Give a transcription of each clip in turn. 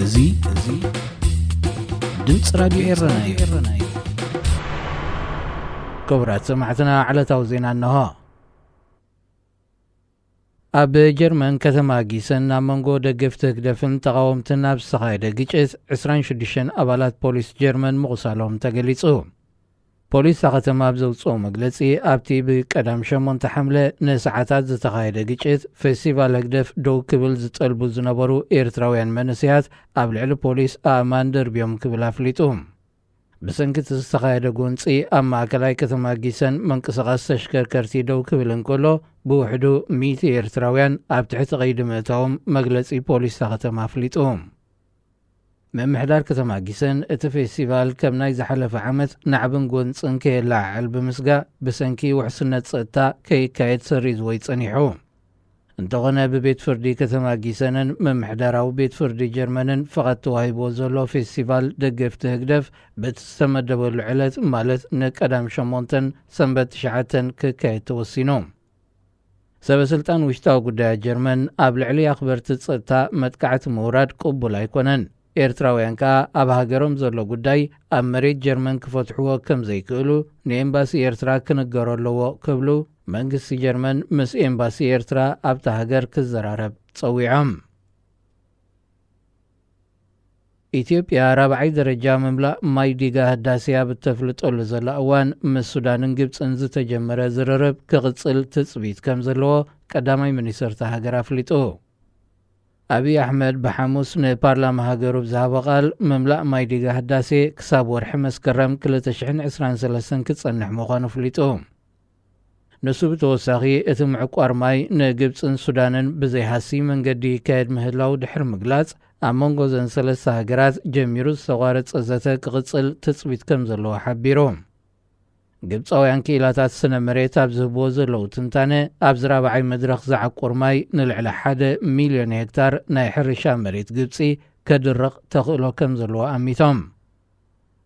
እዚ እዚ ድምፂ ራዲዮ ኤረና እዩ። ክቡራት ሰማዕትና፣ ዕለታዊ ዜና እንሆ። ኣብ ጀርመን ከተማ ጊሰን ኣብ መንጎ ደገፍቲ ህግደፍን ተቓወምትን ኣብ ዝተኻየደ ግጭት ዕስራን ሽዱሽተን ኣባላት ፖሊስ ጀርመን ምቑሳሎም ተገሊጹ። ፖሊስ እታ ከተማ ኣብ ዘውፅኦ መግለፂ፣ ኣብቲ ብቀዳም ሸሞንተ ሓምለ ንሰዓታት ዝተኻየደ ግጭት፣ ፌስቲቫል ህግደፍ ደው ክብል ዝጠልቡ ዝነበሩ ኤርትራውያን መንእሰያት ኣብ ልዕሊ ፖሊስ ኣእማን ደርብዮም ክብል ኣፍሊጡ። ብሰንኪ እቲ ዝተኻየደ ጎንፂ፣ ኣብ ማእከላይ ከተማ ጊሰን ምንቅስቓስ ተሽከርከርቲ ደው ክብል እንከሎ፣ ብውሕዱ ሚእቲ ኤርትራውያን ኣብ ትሕቲ ቀይዲ ምእታዎም መግለፂ ፖሊስ እታ ከተማ ኣፍሊጡ። ምምሕዳር ከተማ ጊሰን፣ እቲ ፌስቲቫል ከም ናይ ዝሓለፈ ዓመት ናዕብን ጎንፅን ከየለዓዕል ብምስጋእ፣ ብሰንኪ ውሕስነት ጸጥታ ከይካየድ ሰሪዝዎ እዩ ጸኒሑ። እንተኾነ፣ ብቤት ፍርዲ ከተማ ጊሰንን ምምሕዳራዊ ቤት ፍርዲ ጀርመንን ፍቓድ ተዋሂብዎ ዘሎ ፌስቲቫል ደገፍቲ ህግደፍ፣ በቲ ዝተመደበሉ ዕለት፣ ማለት ንቀዳም ሸሞንተን ሰንበት ትሽዓተን ክካየድ ተወሲኑ። ሰበ ስልጣን ውሽጣዊ ጉዳያት ጀርመን፣ ኣብ ልዕሊ ኣኽበርቲ ጸጥታ መጥቃዕቲ ምውራድ ቅቡል ኣይኮነን። ኤርትራውያን ከኣ ኣብ ሃገሮም ዘሎ ጉዳይ ኣብ መሬት ጀርመን ክፈትሕዎ ከም ዘይክእሉ ንኤምባሲ ኤርትራ ክንገሮ ኣለዎ ክብሉ መንግስቲ ጀርመን ምስ ኤምባሲ ኤርትራ ኣብታ ሃገር ክዘራረብ ጸዊዖም። ኢትዮጵያ ራብዓይ ደረጃ ምምላእ ማይ ዲጋ ህዳሴ ኣብ እተፍልጠሉ ዘላ እዋን፣ ምስ ሱዳንን ግብጽን ዝተጀመረ ዝርርብ ክቕጽል ትጽቢት ከም ዘለዎ ቀዳማይ ሚኒስትር እታ ሃገር ኣፍሊጡ። ኣብይ ኣሕመድ ብሓሙስ ንፓርላማ ሃገሩ ብዝሃቦ ቃል፣ ምምላእ ማይ ዲጋ ህዳሴ ክሳብ ወርሒ መስከረም ክልተ ሽሕን ዕስራን ሰለስተን ክጸንሕ ምዃኑ ኣፍሊጡ። ንሱ ብተወሳኺ፣ እቲ ምዕቋር ማይ ንግብጽን ሱዳንን ብዘይሃሲ መንገዲ ይካየድ ምህላው ድሕሪ ምግላጽ፣ ኣብ መንጎ እዘን ሰለስተ ሃገራት ጀሚሩ ዝተቋረጸ ዘተ ክቕጽል ትጽቢት ከም ዘለዎ ሓቢሩ። ግብጻውያን ክኢላታት ስነ መሬት ኣብ ዝህብዎ ዘለዉ ትንታነ፣ ኣብዚ ራብዓይ መድረኽ ዝዓቁር ማይ ንልዕሊ ሓደ ሚልዮን ሄክታር ናይ ሕርሻ መሬት ግብጺ ከድርቕ ተኽእሎ ከም ዘለዎ ኣሚቶም።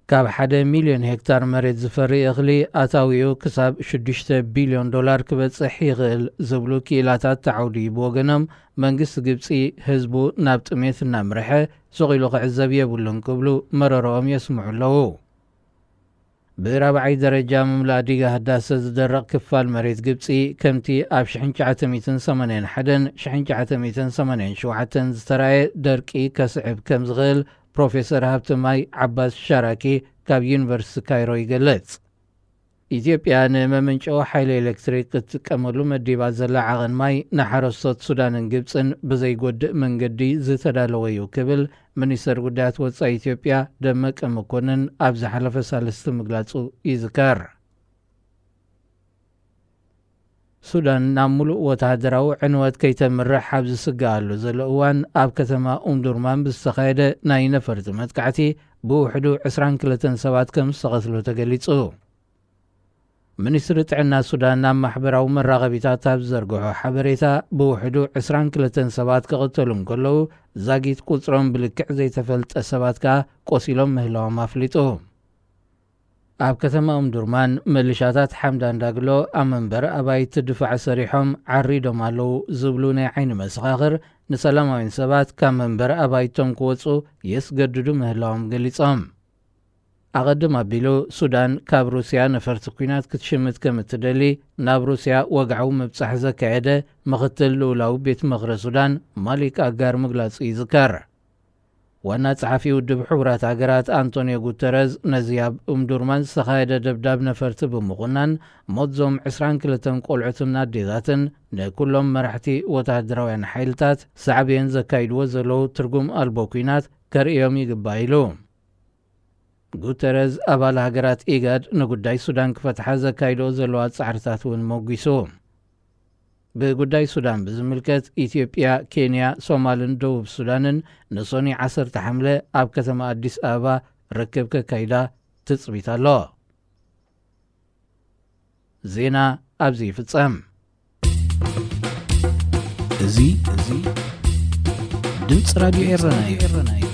ካብ ሓደ ሚልዮን ሄክታር መሬት ዝፈሪ እኽሊ ኣታዊኡ ክሳብ ሽዱሽተ ቢልዮን ዶላር ክበጽሕ ይኽእል ዝብሉ ክኢላታት፣ እቲ ዓውዲ ብወገኖም፣ መንግስቲ ግብጺ ህዝቡ ናብ ጥሜት እናምርሐ ስቕ ኢሉ ክዕዘብ የብሉን ክብሉ መረረኦም የስምዑ ኣለዉ። ብራብዓይ ደረጃ ምምላእ ዲጋ ህዳሰ ዝደርቕ ክፋል መሬት ግብጺ፣ ከምቲ ኣብ ሽሕን ትሽዓተ ሚእትን ሰማንያን ሓደን ሽሕን ትሽዓተ ሚእትን ሰማንያን ሸውዓተን ዝተራእየ ደርቂ ከስዕብ ከም ዝኽእል ፕሮፌሰር ሃብቲ ማይ ዓባስ ሻራኪ ካብ ዩኒቨርሲቲ ካይሮ ይገልጽ። ኢትዮጵያ ንመመንጨዊ ሓይሊ ኤሌክትሪክ ክትጥቀመሉ መዲባ ዘላ ዓቐን ማይ ንሓረስቶት ሱዳንን ግብጽን ብዘይጎድእ መንገዲ ዝተዳለወ እዩ ክብል ሚኒስተር ጉዳያት ወጻኢ ኢትዮጵያ ደመቀ መኮንን ኣብ ዝሓለፈ ሳልስቲ ምግላጹ ይዝከር። ሱዳን ናብ ምሉእ ወተሃደራዊ ዕንወት ከይተምርሕ ኣብ ዝስግኣሉ ዘሎ እዋን፣ ኣብ ከተማ ኡምዱርማን ብዝተኻየደ ናይ ነፈርቲ መጥቃዕቲ ብውሕዱ ዕስራን ክልተን ሰባት ከም ዝተቐትሉ ተገሊጹ። ሚኒስትሪ ጥዕና ሱዳን ኣብ ማሕበራዊ መራኸቢታት ኣብ ዝዘርግሖ ሓበሬታ፣ ብውሕዱ ዕስራን ክልተን ሰባት ክቕተሉ እንከለዉ፣ ዛጊት ቁጽሮም ብልክዕ ዘይተፈልጠ ሰባት ከኣ ቆሲሎም ምህላዎም ኣፍሊጡ። ኣብ ከተማ ኡምዱርማን፣ ምልሻታት ሓምዳን ዳግሎ ኣብ መንበሪ ኣባይቲ ድፋዕ ሰሪሖም ዓሪዶም ኣለዉ ዝብሉ ናይ ዓይኒ መሰኻኽር፣ ንሰላማውያን ሰባት ካብ መንበሪ ኣባይቶም ክወጹ የስገድዱ ምህላዎም ገሊጾም። ኣቐድም ኣቢሉ፣ ሱዳን ካብ ሩስያ ነፈርቲ ኲናት ክትሽምት ከም እትደሊ፣ ናብ ሩስያ ወግዓዊ ምብጻሕ ዘካየደ ምኽትል ልኡላዊ ቤት ምኽሪ ሱዳን ማሊክ ኣጋር ምግላጹ ይዝከር። ዋና ጸሓፊ ውድብ ሕቡራት ሃገራት ኣንቶንዮ ጉተረዝ፣ ነዚ ኣብ ኡምዱርማን ዝተኻየደ ደብዳብ ነፈርቲ ብምኹናን፣ ሞት ዞም ዕስራን ክልተን ቆልዑትን ኣዴታትን፣ ንኩሎም መራሕቲ ወተሃደራውያን ሓይልታት ሳዕቤን ዘካይድዎ ዘለዉ ትርጉም ኣልቦ ኲናት ከርእዮም ይግባእ ኢሉ። ጉተረዝ፣ ኣባል ሃገራት ኢጋድ ንጉዳይ ሱዳን ክፈትሓ ዘካይድኦ ዘለዋ ጻዕርታት እውን መጒሱ። ብጉዳይ ሱዳን ብዝምልከት፣ ኢትዮጵያ፣ ኬንያ፣ ሶማልን ደቡብ ሱዳንን ንሶኒ ዓሰርተ ሓምለ ኣብ ከተማ ኣዲስ ኣበባ ርክብ ከካይዳ ትጽቢት ኣሎ። ዜና ኣብዚ ይፍጸም። እዚ፣ እዚ ድምፂ ራዲዮ ኤረና እዩ።